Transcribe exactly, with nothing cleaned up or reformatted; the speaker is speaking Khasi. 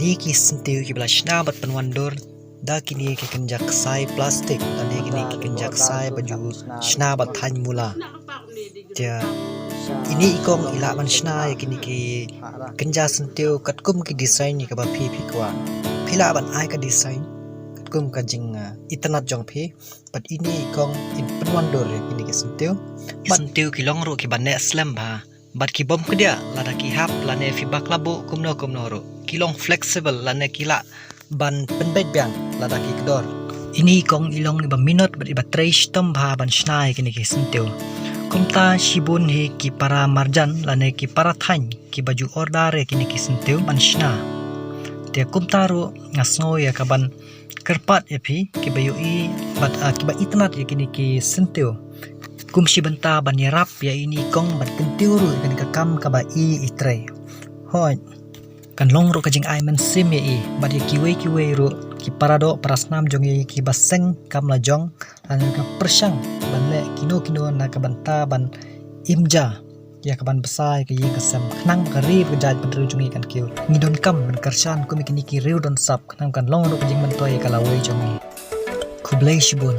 Kine ki syntiew kiba la shna bad pynwandur da kine ki kynja ksai plastik lane kine ki kynja ksai ba ju shna bad thaiñ mula. Te ine i kong i lah ban shna ïa kine ki kynja syntiew katkum ki design ïa kaba phi phi kwah. Phi lah ban ai ka design katkum ka jing, ah, itynnad jong phi. Bad ine i kong in pynwandur ïa kine ki syntiew. Bad syntiew ki long ruh kiba neh slem bha. Bad ki bym kdiah lada ki hap lane phi bakla buh kumno kumno ruh. Ki long flexible lane ki lah ban pynbeit biang lada ki kdor. Ine i kong i long iba minot bad iba trei shitom bha ban shna ïa kine ki syntiew. Kumta shibun hi ki para marjan lane ki para thaiñ kiba ju order ïa kine ki syntiew ban shna. Te kumta ruh nga sngew ïa ka ban kyrpad ïa phi kiba ïohi bad, ah, kiba itynnad ïa kine ki syntiew. Kum shi bynta ban ïarap ïa ine i kong ban kyntiew ruh ïa kane ka kam kaba i i trei. Hooid. Kan long ruh ka jingai mynsiem ïa i bad ïa kiwei kiwei ruh ki para doh para snam jong i kiba seng kam la jong lane ka pyrshang ban leh kino kino na ka bynta ban im ja ïa ka ban bsa ïa ka ïing ka sem khnang ba ka ri ka jaid bynriew jong i kan kiew. Ngi donkam ban kyrshan kum ïa kine ki riew don sap khnang kan long ruh ka jingmyntoi ïa ka lawei jong i. Khublei shibun.